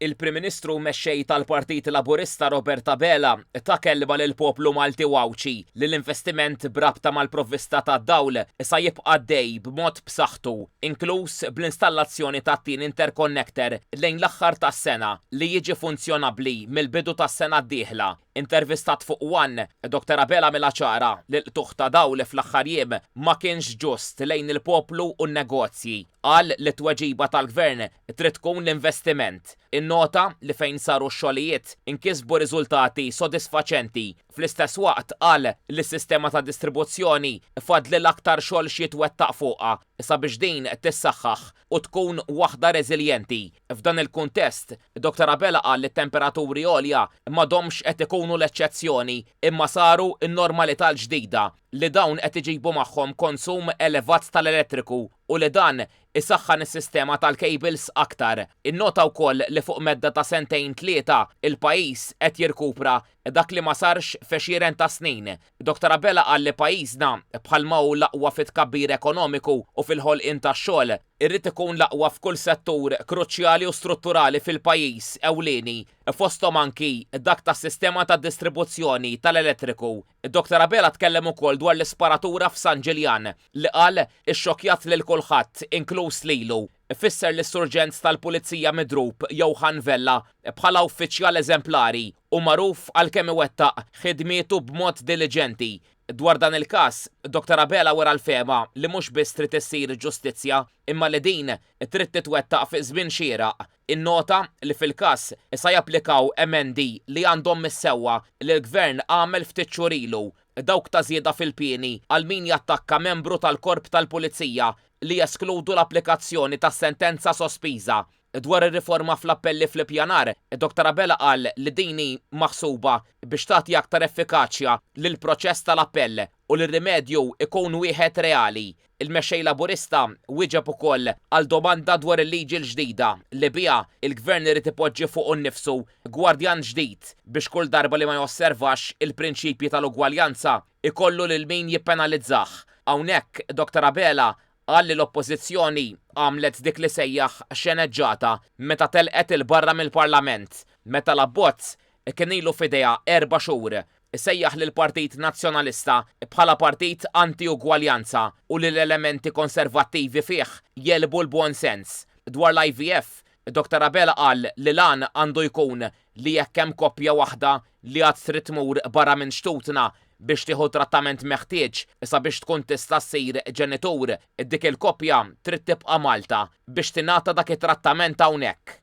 Il-Prim Ministru u Mexxej tal-Partit Laburista Robert Abela ta kelma lill-poplu Malti u Għawdxi li l-investiment b'rabta mal-provvista tad-dawl sa jibqa' għaddej b'mod b'saħħtu, inkluż bl-installazzjoni tat-tieni interconnector lejn l-aħħar tas-sena li jiġi funzjonabbli mill-bidu tas-sena d-dieħla. Intervistat fuq one, Dottor Abela għamilha ċara li l-qtugħ ta' dawl fl-aħħar jiem ma kienx ġust lejn il-poplu u n-negozji. Qal li t-tweġiba tal-Gvern trid tkun l-investiment. Innota li fejn saru x-xogħlijiet inkisbu riżultati sodisfaċenti. Fl-istess waqt qal li s-sistema ta' distribuzzjoni fadlilha aktar xogħol x'jitwettaq fuqha sabiex din tissaħħaħ u tkun waħda reżiljenti. F'dan il-kuntest, Dottor Abela qal li t-temperaturi għolja m'għadhomx qed ikunu l-eċċezzjoni imma saru n-normalità l-ġdida, li dawn qed iġibu magħhom konsum elevat tal-elettriku u li dan isaħħan is-sistema tal-cables aktar. Innota wkoll li fuq medda ta' sentejn tlieta, il-pajjiż qed jirkupra dak li ma sarx f'għexieren ta' snin. Dottor Abela qal li pajjiżna, bħalma hu l-aqwa fit-tkabbir ekonomiku u fil-ħolqien tax-xogħol, irid ikun l-aqwa f'kull settur kruċjali u strutturali fil-pajjiż ewlieni, fosthom anki dak tas-sistema ta' distribuzzjoni tal-elettriku. Dottor Abela tkellem ukoll dwar l-isparatura f'San Ġiljan, li qal ixxokkjat lil kulħadd, inkluż lilu. Fisser lis-Surġent tal-Pulizija midrub Johann Vella bħala uffiċjal eżemplari u magħruf għal kemm iwettaq ħidmietu b'mod diliġenti. Dwar dan il-każ, Dottor Abela wera l-fehma li mhux biss trid issir ġustizzja imma li din trid titwettaq fi żmien xieraq. Innota li fil-każ sa japplikaw emendi li għandhom mis-sewwa li l-Gvern għamel ftit xhur ilu, dawk ta' żieda fil-pieni għal min jattakka membru tal-Korp tal-Pulizija li jeskludu l-applikazzjoni tas-sentenza sospiża. Dwar ir-riforma fl-appelli fl-ippjanar, Dottor Abela qal li din hi maħsuba biex tagħti aktar effikaċja lill-proċess tal-appell u li r-rimedju jkun wieħed reali. Il-Mexxej Laburista wieġeb ukoll għal domanda dwar il-liġi l-ġdida li biha l-Gvern irid ipoġġi fuqu nnifsu gwardjan ġdid biex kull darba li ma josservax il-prinċipji tal-ugwaljanza ikollu lil min jippenalizzah. Hawnhekk Dottor Abela qal li l-Oppożizzjoni għamlet dik li sejjaħ xeneġġata meta telqet 'il barra mill-Parlament meta l-abbozz kien ilu f'idejha erba' xhur. Sejjaħ lill-Partit Nazzjonalista bħala partit anti-ugwaljanza u li l-elementi konservattivi fih jegħlbu l-buon sens. Dwar l-IVF, Dottor Abela qal li l-għan għandu jkun li jekk hemm koppja waħda li għad trid tmur barra minn xtutna biex tieħu t-trattament meħtieġ sabiex tkun tista' ssir ġenitur, dik il-koppja trid tibqa' Malta biex tingħata dak it-trattament hawnhekk.